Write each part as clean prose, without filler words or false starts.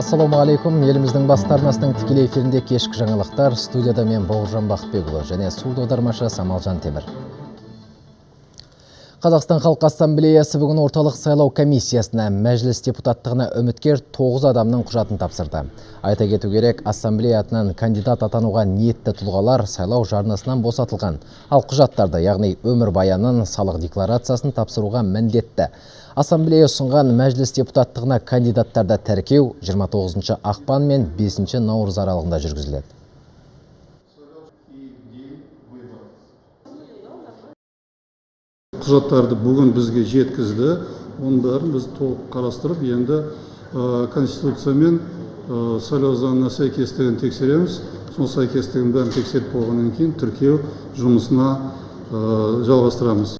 Ассалаумағалейкум. Еліміздің басты арнасының тікелей эфирінде кешкі жаңалықтар. Студияда мен Бауыржан Бақытбекұлы және сурдо аудармашы Самалжан Темір. Қазақстан Халқы Ассамблеясы бүгін орталық сайлау комиссиясына мәжіліс депутаттығына үміткер 9 адамның құжатын тапсырды. Айта кету керек, ассамблея атынан кандидат атануға ниетті тұлғалар сайлау жарнасынан босатылған. Ал құжаттарды, яғни өмірбаянын, салық декларациясын тапсыруға міндетті. Ассамблея ұсынған мәжіліс депутаттығына кандидаттарды тіркеу 29 ақпан мен 5 наурыз аралығында жүргізіледі. Құжаттарды бүгін бізге жеткізді, оның бәрін біз толық қарастырып, енді Конституция мен сайлау заңына сәйкестігін тексереміз. Сол сәйкестігін бәрін тексеріп болғаннан кейін тіркеу жұмысына жалғастырамыз.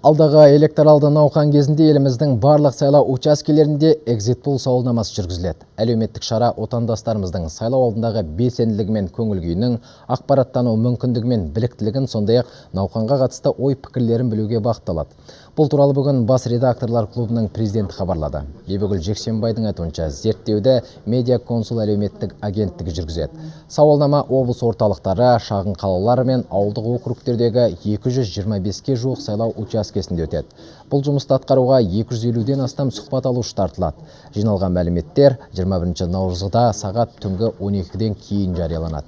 Алдағы электоралды науқан кезінде еліміздің барлық сайлау учаскелерінде экзит-пол сауалнамасы жүргізіледі. Әлеуметтік шара отандастарымыздың сайлау алдындағы белсенділігі мен көңіл күйінің, ақпараттану мүмкіндігі мен біліктілігін, сондай-ақ науқанға қатысты ой-пікірлерін білуге бағытталады. Бұл туралы бүгін бас редакторлар клубының президенті хабарлады. Бибігүл Жексенбайдың айтуынша, зерттеуді Медиа Консул әлеуметтік агенттігі жүргізеді. Сауалнама облыс орталықтары, шағын қалалар мен ауылдық округтердегі 225-ке жуық сайлау учаскесінде өтеді. Бұл жұмысты атқаруға 250-ден астам сұхбат алушы тартылады. Жиналған мәліметтер 21 наурызда сағат түнгі 12-ден кейін жарияланады.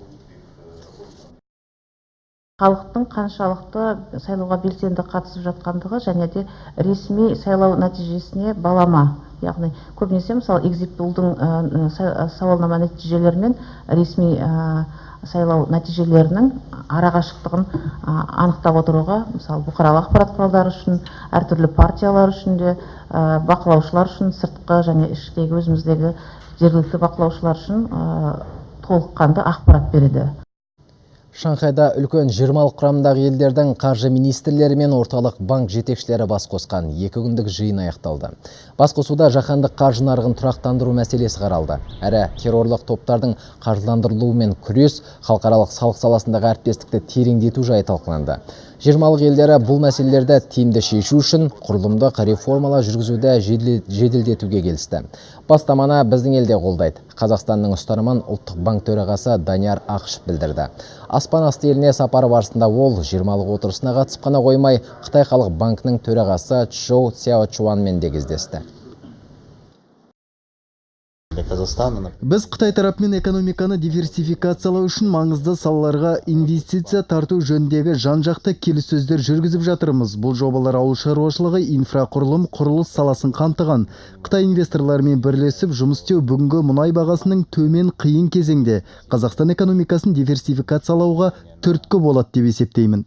Халықтың қаншалықты сайлауға белсенді қатысып жатқандығы және де ресми сайлау нәтижесіне балама, яғни көбінесе мысалы экзит-полдың сауалнама нәтижелері мен ресми сайлау нәтижелерінің арақашықтығын анықтап отыруға, мысалы бұқаралық ақпарат құралдары үшін, әртүрлі партиялар үшін де, бақылаушылар үшін, сыртқы және іштегі өзіміздегі жергілікті бақылаушылар үшін толыққанды ақпарат береді. Шанхайда үлкен 20-лық құрамындағы елдердің қаржы министрлері мен орталық банк жетекшілері бас қосқан 2 күндік жиын аяқталды. Басқосуда жаһандық қаржы нарығын тұрақтандыру мәселесі қаралды. Әрі террорлық топтардың қаржыландырылуымен күрес, халықаралық салық саласындағы әріптестікті тереңдету жайы талқыланды. 20-лық елдері бұл мәселелерді тиімді шешу үшін құрылымдық реформалар жүргізуді жеделдетуге келісті. Бастаманы біздің елде қолдайды. Қазақстанның ұстанымын ұлттық банк төрағасы Данияр Ақышев білдірді. Аспан асты еліне сапары барысында ол 20-лық отырысына қатысып қана қоймай, Қытай халық банкінің төрағасы Чжоу Цяочуанмен де кездесті. Біз Қытай тарапымен экономиканы диверсификациялау үшін маңызды салаларға инвестиция тарту жөніндегі жан-жақты келіссөздер жүргізіп жатырмыз. Бұл жобалар ауыл шаруашылығы, инфрақұрылым, құрылыс саласын қамтыған. Қытай инвесторларымен бірлесіп жұмыс істеу бүгінгі мұнай бағасының төмен қиын кезеңде Қазақстан экономикасын диверсификациялауға түрткі болады деп есептеймін.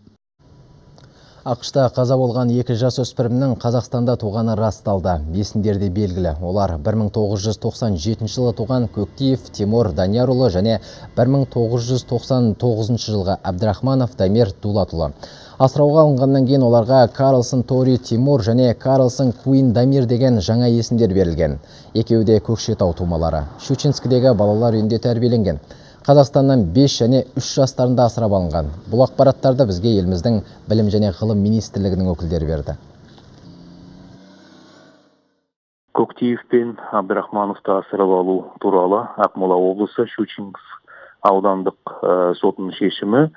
АҚШ-та қаза болған екі жасөспірімнің Қазақстанда туғаны расталды. Есімдері де белгілі. Олар 1997 жылы туған Көктиев Тимур Даниярұлы және 1999 жылғы Әбдірахманов Дамир Дулатұлы. Асырауға алынғаннан кейін оларға Карлсон Тори Тимур және Карлсон Куин Дамир деген жаңа есімдер берілген. Екеуі де Көкшетау тумалары. Щучинскідегі балалар үйінде тәрбиеленген. Қазақстаннан 5 және 3 жастарында асырап алынған. Бұл ақпараттарды бізге еліміздің Білім және ғылым министрлігінің өкілдері берді. Көктиев пен Абдрахмановты асырап алу туралы Ақмола облысы Щучинск аудандық сотының шешімі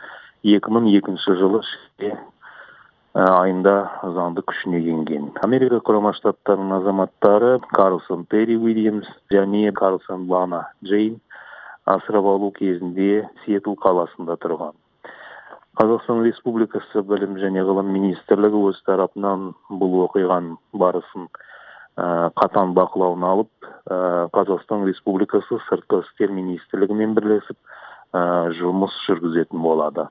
2002 жылы шілде айында заңды күшіне енген. Америка Құрама Штаттарының азаматтары Карлсон Терри Уильямс және Карлсон Лана Джейн асырап алу кезінде Сиэтл қаласында тұрған. Қазақстан Республикасы Білім және ғылым министрлігі өз тарапынан бұл оқиғаның барысын қатаң бақылауына алып, Қазақстан Республикасы Сыртқы істер министрлігімен бірлесіп жұмыс жүргізетін болады.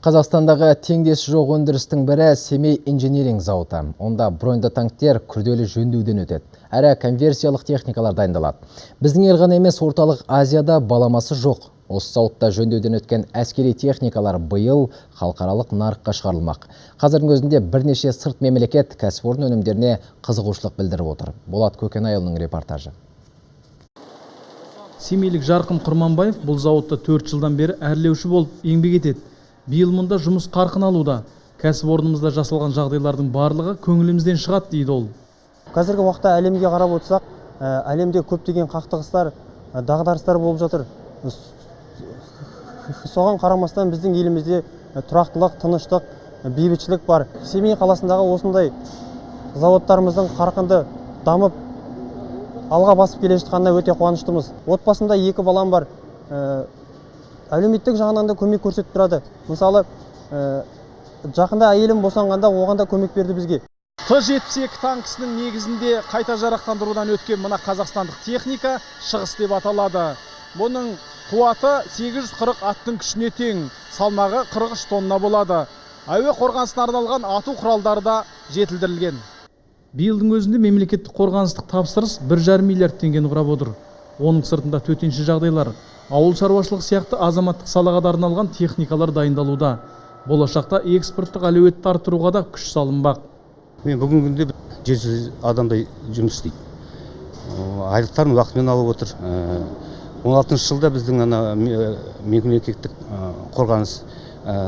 Қазақстандағы теңдесі жоқ өндірістің бірі Семей инжиниринг зауыты. Онда броньды танктер күрделі жөндеуден өтеді. Әрі конверсиялық техникалар дайындалады. Біздің ел ғана емес, Орталық Азияда баламасы жоқ. Осы зауытта жөндеуден өткен әскери техникалар биыл халықаралық нарыққа шығарылмақ. Қазірдің өзінде бірнеше сырт мемлекет кәсіпорын өнімдеріне қызығушылық білдіріп отыр. Болат Көкенайұлының репортажы. Семейлік Жарқын Құрманбаев бұл зауытта 4 жылдан бері әрлеуші болып еңбек етеді. Биыл мұнда жұмыс қарқын алуда. Кәсіпорнымызда жасалған жағдайлардың барлығы көңілімізден шығады дейді ол. Қазіргі уақытта әлемге қарап отырсақ, Әлемде көптеген қақтығыстар, дағдарыстар болып жатыр. Соған қарамастан біздің елімізде тұрақтылық, тыныштық, бейбітшілік бар. Семей қаласындағы осындай заводтарымыздың қарқынды дамып, алға басып келе жатқанына өте қуаныштымыз. Отбасымда 2 балам бар. Әлеуметтік жағынан да көмек көрсетіп тұрады. Мысалы, жақында әйелім босанғанда оған да көмек берді бізге. Т-72 танкісінің негізінде қайта жарақтандырудан өткен мына қазақстандық техника Шығыс деп аталады. Бұның қуаты 840 аттың күшіне тең, салмағы 43 тонна болады. Әуе қорғанысына арналған ату құралдары да жетілдірілген. Биылдың өзінде мемлекеттік қорғаныстық тапсырыс 1,5 миллиард теңгені құрап отыр. Оның сыртында төтенше жағдайлар, ауыл шаруашылығы сияқты азаматтық салаға да арналған техникалар дайындалуда. Болашақта экспорттық әлеуетті арттыруға да күш салынбақ. Мен бүгінгі күнде 700 адамдай жұмыс істейді. Айлықтарын уақытымен алып отыр. 16 жылда біздің ана мемлекеттік қорғаныс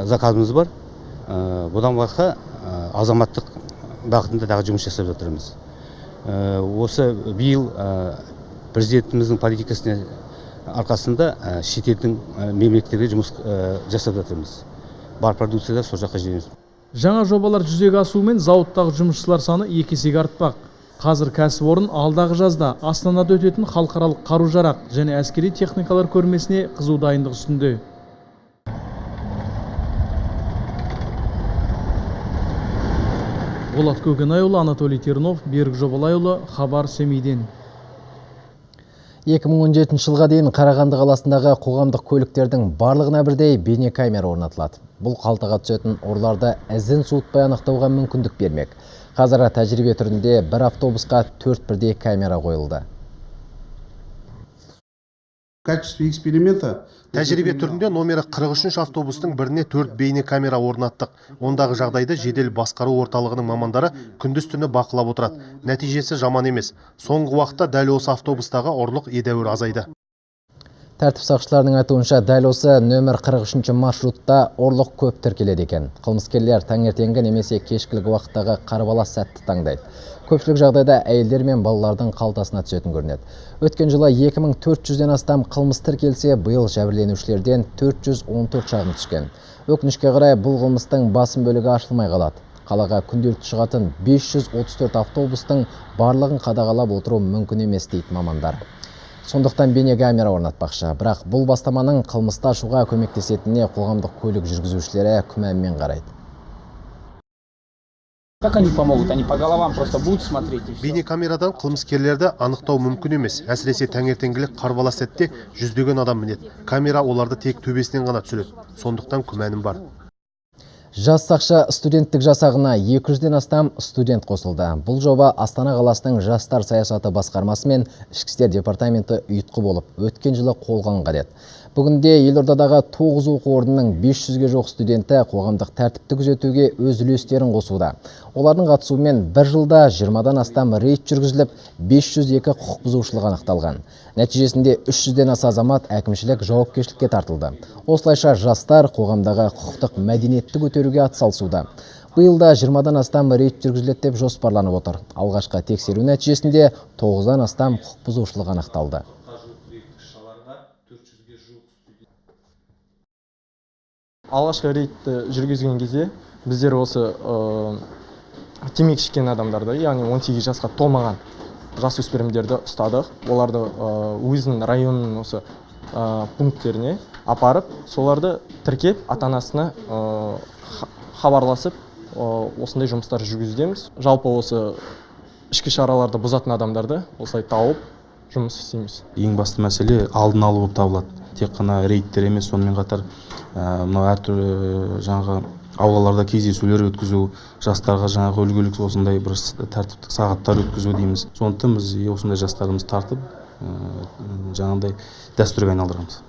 заказымыз бар. Бұдан басқа азаматтық бағытында тағы жұмыс жасап жатырмыз. Осы биыл президентіміздің политикасының арқасында шетелдің мемлекеттерге жұмыс жасап жатырмыз. Бар продукцияда сол жаққа жібереміз. Жаңа жобалар жүзеге асуымен зауыттағы жұмысшылар саны 2 есеге артпақ. Қазір кәсіпорын алдағы жазда Астанада өтетін халықаралық қару-жарақ және әскери техникалар көрмесіне қызу дайындық үстінде. Болат Көкенайұлы, Анатолий Тернов, Берік Жобалайұлы, Хабар Семейден. 2017 жылға дейін Қарағанды қаласындағы қоғамдық көліктердің барлығына бірдей бейнекамера орнатылады. Бұл қалтаға түсетін ұрыларды ізін суытпай анықтауға мүмкіндік бермек. Қазір тәжірибе түрінде бір автобусқа 4 бірдей камера қойылды. В качестве эксперимента тәжірибе түрінде номері 43 автобустың біріне 4 бейнекамера орнаттық. Ондағы жағдайды жедел басқару орталығының мамандары күндіз түні бақылап отырады. Нәтижесі жаман емес. Соңғы уақытта дәл осы автобустағы ұрлық едәуір азайды. Тәртіп сақшыларының айтуынша, дәл осы нөмір 43 маршрутта ұрлық көп тіркеледі екен. Қылмыскерлер таңертеңгі немесе кешкілік уақыттағы қарбалас сәтті таңдайды. Көпшілік жағдайда әйелдер мен балалардың қалтасына түсетін көрінеді. Өткен жылы 2400-ден астам қылмыс тіркелсе, биыл жәбірленушілерден 414 шағым түскен. Өкінішке қарай, бұл қылмыстың басым бөлігі ашылмай қалады. Қалаға күнделікті шығатын 534 автобустың барлығын қадағалап отыру мүмкін емес дейді мамандар. Сондықтан бейнекамера орнатпақшы. Бірақ бұл бастаманың қылмысты ашуға көмектесетініне қоғамдық көлік жүргізушілері күмәнмен қарайды. Как они помогут? Они по головам просто будут смотреть. Бейнекамерадан қылмыскерлерді анықтау мүмкін емес. Әсіресе таңертеңгілік қарбалас сәтте жүздеген адам мінеді. Камера оларды тек төбесінен ғана түсіреді. Сондықтан күмәнім бар. Жас сақшы студенттік жасағына 200-ден астам студент қосылды. Бұл жоба Астана қаласының жастар саясаты басқармасы мен Ішкі істер департаменті ұйытқы болып, өткен жылы қолға алынған еді. Бүгінде елордадағы 9 оқу орнының 500-ге жуық студенті қоғамдық тәртіпті күзетуге өз үлестерін қосуда. Олардың қатысуымен бір жылда 20-дан астам рейд жүргізіліп, 502 құқық бұзушылық анықталған. Нәтижесінде 300-ден аса азамат әкімшілік жауапкершілікке тартылды. Осылайша жастар қоғамдағы құқықтық мәдениетті көтеруге атсалысуда. Биыл да 20-дан астам рейд жүргізіледі деп жоспарланып отыр. Алғашқы тексеру нәтижесінде 9-дан астам құқық бұзушылық анықталды. Алғашқы рейдті жүргізген кезде біздер осы темекі шеккен адамдарды, яғни 18 жасқа толмаған жасөспірімдерді ұстадық. Оларды өзінің районының осы пункттеріне апарып, соларды тіркеп, ата-анасына хабарласып, осындай жұмыстар жүргізудеміз. Жалпы осы ішкі шараларды бұзатын адамдарды осылай тауып жұмыс істейміз. Ең басты мәселе алдын алу болып табылады. Тек қана рейдтер емес, сонымен қатар мынау әртүрлі жаңағы аулаларда кездесулер өткізу, жастарға жаңағы үлгілік осындай бір тәртіптік сағаттар өткізу дейміз. Сондықтан біз осындай жастарымызды тартып, жаңағындай дәстүрге айналдырамыз.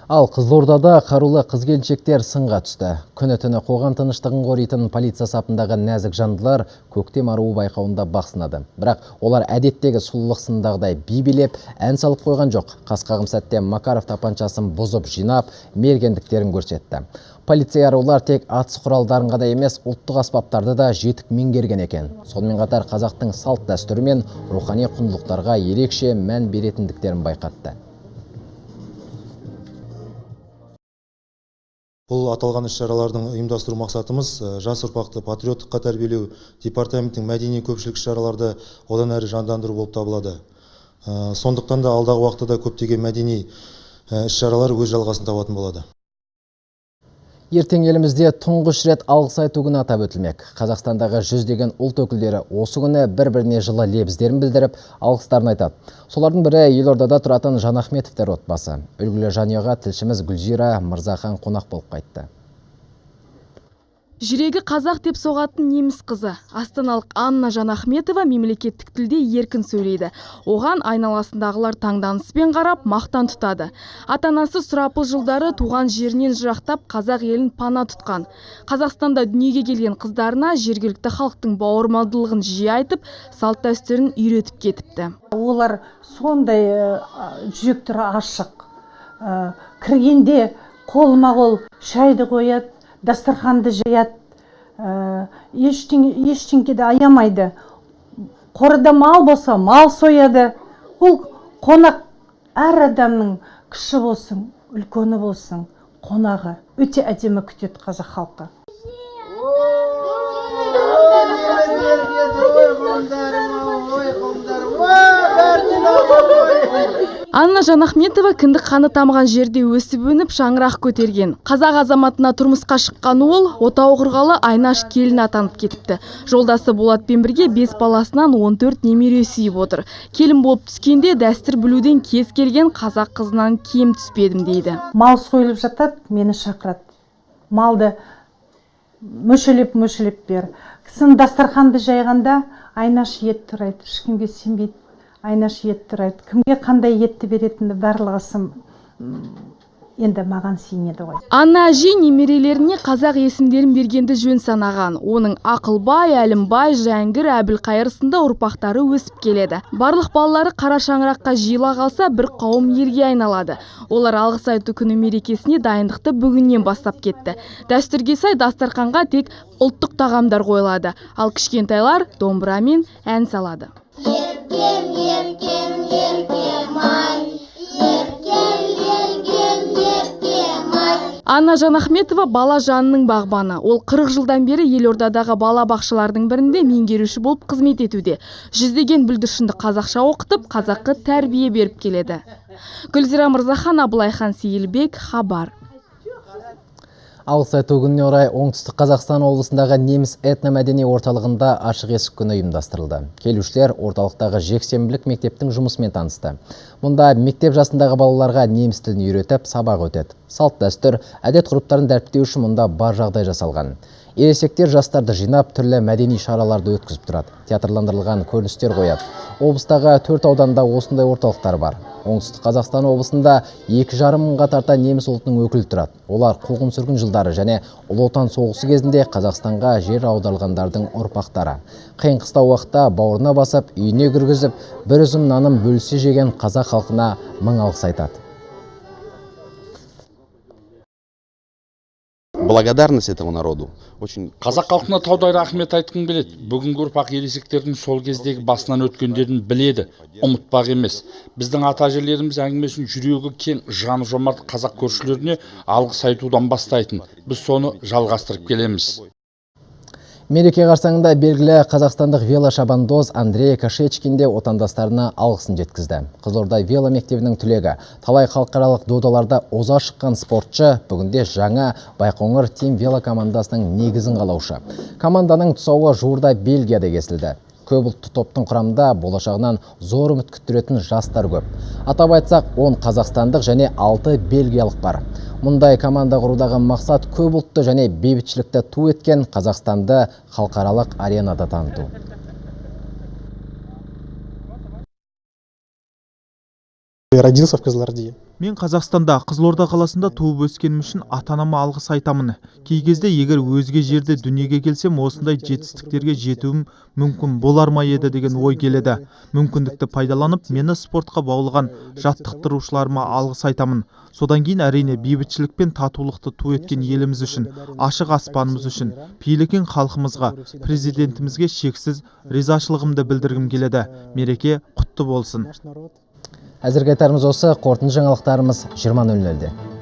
Ал Қызылордада қарулы қыз-келіншектер сынға түсті. Күні-түні қоғам тыныштығын қоритын полиция сапындағы нәзік жандылар көктем аруы байқауында бақ сынады. Бірақ олар әдеттегі сұлулық сынындағыдай би билеп, ән салып қойған жоқ. Қас-қағым сәтте Макаров тапаншасын бұзып жинап, мергендіктерін көрсетті. Полиция арулар тек атыс құралдарын ғана емес, ұлттық аспаптарды да жетік меңгерген екен. Сонымен қатар қазақтың салт дәстүрі мен рухани құндылықтарға ерекше мән беретіндіктерін байқатты. Бұл аталған іс-шаралардың ұйымдастыру мақсатымыз жас ұрпақты патриоттыққа тәрбиелеу, департаменттің мәдени көпшілік іс-шараларды одан әрі жандандыру болып табылады. Сондықтан да алдағы уақытта да көптеген мәдени іс-шаралар өз жалғасын табатын болады. Ертең елімізде тұңғыш рет алғыс айту күні атап өтілмек. Қазақстандағы жүздеген ұлт өкілдері осы күні бір-біріне жылы лебіздерін білдіріп, алғыстарын айтады. Солардың бірі елордада тұратын Жанахметовтер отбасы. Үлгілі жанұяға тілшіміз Гүлзира Мырзахан қонақ болып қайтты. Жүрегі қазақ деп соғатын неміс қызы. Астаналық Анна Жанахметова мемлекеттік тілде еркін сөйлейді. Оған айналасындағылар таңданыспен қарап, мақтан тұтады. Ата-анасы сұрапыл жылдары туған жерінен жырақтап, қазақ елін пана тұтқан. Қазақстанда дүниеге келген қыздарына жергілікті халықтың бауырмалдылығын жиі айтып, салт дәстүрін үйретіп кетіпті. Олар сондай жүректері ашық. Кіргенде қолма-қол шайды қояды, дастарханды жаяды, ештеңкеді аямайды. Қорада мал болса, мал сояды. Ол қонақ әр адамның кіші болсын, үлкені болсын, қонағы өте әдемі күтеді қазақ халқы. Анна Жанахметова кіндік қаны тамған жерде өсіп-өніп, шаңырақ көтерген. Қазақ азаматына тұрмысқа шыққан ол, отау құрғалы Айнаш келін атанып кетіпті. Жолдасы Болатпен бірге 5 баласынан 14 немере сүйіп отыр. Келін болып түскенде дәстүр білуден кез келген қазақ қызынан кем түспедім дейді. Мал сойылып жатады, мені шақырады. Малды мүшелеп-мүшелеп бер. Кісінің дастарханды жайғанда Айнаш ет турайды, ешкімге сенбейді. Айнаш ет турайды. Кімге қандай етті беретінді барлығы енді маған сенеді ғой. Анна әже немерелеріне қазақ есімдерін бергенді жөн санаған. Оның Ақылбай, Әлімбай, Жәңгір, Әбілқайыр сынды ұрпақтары өсіп келеді. Барлық балалары қара шаңыраққа жиыла қалса, бір қауым елге айналады. Олар алғыс айту күні мерекесіне дайындықты бүгіннен бастап кетті. Дәстүрге сай дастарханға тек ұлттық тағамдар қойылады. Ал кішкентайлар домбырамен ән салады. Еркем, еркем, еркем ай, еркелеген еркем ай. Анна Жанахметова бала жанының бағбаны. Ол 40 жылдан бері елордадағы бала бақшалардың бірінде меңгеруші болып қызмет етуде. Жүздеген бүлдіршінді қазақша оқытып, қазақы тәрбие беріп келеді. Гүлзира Мырзахан, Абылайхан Сейілбек, Хабар. Алғыс айту күніне орай Оңтүстік Қазақстан облысындағы неміс этномәдени орталығында ашық есік күні ұйымдастырылды. Келушілер орталықтағы жексенбілік мектептің жұмысымен танысты. Мұнда мектеп жасындағы балаларға неміс тілін үйретіп, сабақ өтеді. Салт дәстүр, әдет ғұрыптарын дәріптеу үшін мұнда бар жағдай жасалған. Ересектер жастарды жинап, түрлі мәдени шараларды өткізіп тұрады. Театрландырылған көріністер қояды. Облыстағы 4 ауданда осындай орталықтар бар. Оңтүстік Қазақстан облысында 2,5 мыңға тарта неміс ұлтының өкілі тұрады. Олар қуғын-сүргін жылдары және Ұлы Отан соғысы кезінде Қазақстанға жер аударылғандардың ұрпақтары. Қиын қыстау уақытта бауырына басып, үйіне кіргізіп, бір үзім нанын бөлісе жеген қазақ халқына мың алғыс айтады. Благодарность этому народу. Очень... Қазақ халқына таудай рахмет айтқым келеді. Бүгінгі ұрпақ ересектердің сол кездегі басынан өткендерін біледі, ұмытпақ емес. Біздің ата-әжелеріміз әңгімесін жүрегі кең, жаны жомарт қазақ көршілеріне алғыс айтудан бастайтын. Біз соны жалғастырып келеміз. Мереке қарсаңында белгілі қазақстандық велошабандоз Андрей Кашечкин де отандастарына алғысын жеткізді. Қызылорда вело мектебінің түлегі, талай халықаралық додаларда оза шыққан спортшы бүгінде жаңа Байқоңыр Тим велокомандасының негізін қалаушы. Команданың тұсауы жуырда Бельгияда кесілді. Көп ұлтты топтың құрамында болашағынан зор үміт күттіретін жастар көп. Атап айтсақ, 10 қазақстандық және 6 бельгиялық бар. Мұндай команда құрудағы мақсат көп ұлтты және бейбітшілікті ту еткен Қазақстанды халықаралық аренада таныту. Родился в Кызылорде. Мен Қазақстанда, Қызылорда қаласында туып өскенім үшін ата-анама алғыс айтамын. Кей кезде егер өзге жерде дүниеге келсем, осындай жетістіктерге жетуім мүмкін болар ма еді деген ой келеді. Мүмкіндікті пайдаланып, мені спортқа баулыған жаттықтырушыларыма алғыс айтамын. Содан кейін, әрине, бейбітшілік пен татулықты ту еткен еліміз үшін, ашық аспанымыз үшін, пейілі кең халқымызға, президентімізге шексіз ризашылығымды білдіргім келеді. Мереке құтты болсын. Әзірге айтарымыз осы, қорытынды жаңалықтарымыз 20:00-де.